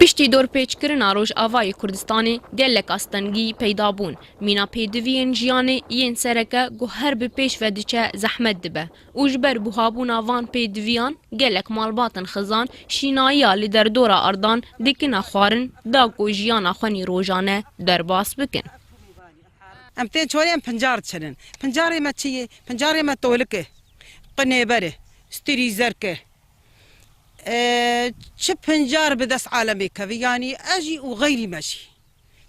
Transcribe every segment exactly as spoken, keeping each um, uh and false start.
Piştî dorpêçkirina Rojavayê Kurdistanê gelek astengî peyda bûn. Mîna pêdiviyên jiyanê yên sereke ku her bi pêş ve diçe zehmet dibe û ji ber buhabûna van pêdiviyan gelek malbatên xizan şînayiya li derdora ardan dikine xwarin da ku jiyana xwe nîrojane derbas bikin. Em tên çolê em pincar diçinin. Pincarê me çi ye? Pincarê me tolik e, qinêber e, stîrîzerk e. E, çi pincar bi dest alemê kevî, yanî ez jî û xeyrî me jî.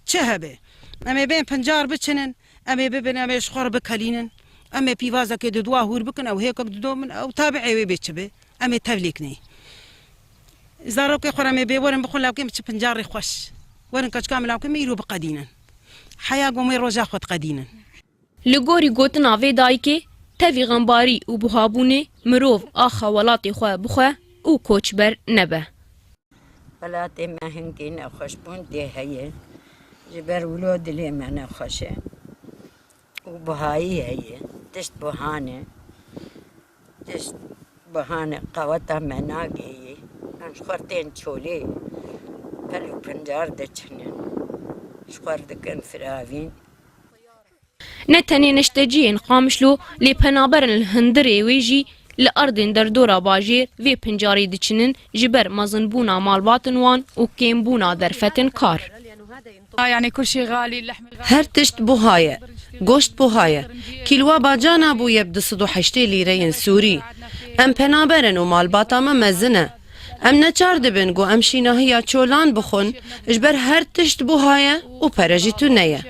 Çi hebe? Em ê bên pincar biçinin, em ê bibin, em ê ji xwe re bikelînin. Em ê pîvazekê di dua hûr bikin, ew hêkek didomin, ew tabi'ê wê bê çi be? Em ê tevlêk neyê. Zarokê xwe re em ê bê werin bixwin lawkê min çi pincarê xweş. Werin keçika min lawkê min îro biqedînin. Heya gomê roja xwe diqedînin. Li gorî gotina vê dayikê, tevî xembarî û buhabûnê mirov axa welatê xwe bixwe û koçber nebe. Welatê me hingî nexweşbûn tê heye. Ji ber wilo dilê me nexweş e. Û buhayî heye. Tişt buha ne. Tişt buha ne, qeweta me nagihî. Em ji xwe tên çolê. Pel û pincar diçinin. Ji xwe dikin firavîn. Ne tenê neşteciyên Qamişlo, lê penaberên li hundirê wê jî li erdên derdora bajêr vê pincarê diçinin, ji ber mezinbûna malbatên wan û kêmbûna derfetên kar. Her tişt buha ye. Goşt buha ye. Kîlwa baca nabûye bi du sed û heştê lîreyên sûrî. Em penaber in û malbata me mezin e. Em neçar dibin ku em şînahiya çolan bixwin, ji ber her tişt buha ye û pere jî tune ye.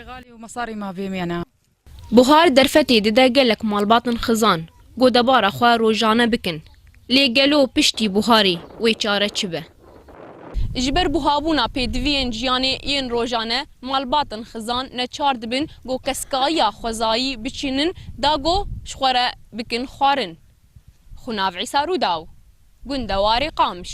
Buhar derfetê dide gelek malbatên xizan ku debara xwe rojane bikin. Lê gelo piştî buharê wê çare çi be? Ji ber buhabûna pêdiviyên jiyanê yên rojane, malbatên xizan neçar dibin ku keskayiya xwezayî biçînin da ku ji xwe re bikin xwarin. Xunav Îsa Rûdaw, gundewarê Qamiş.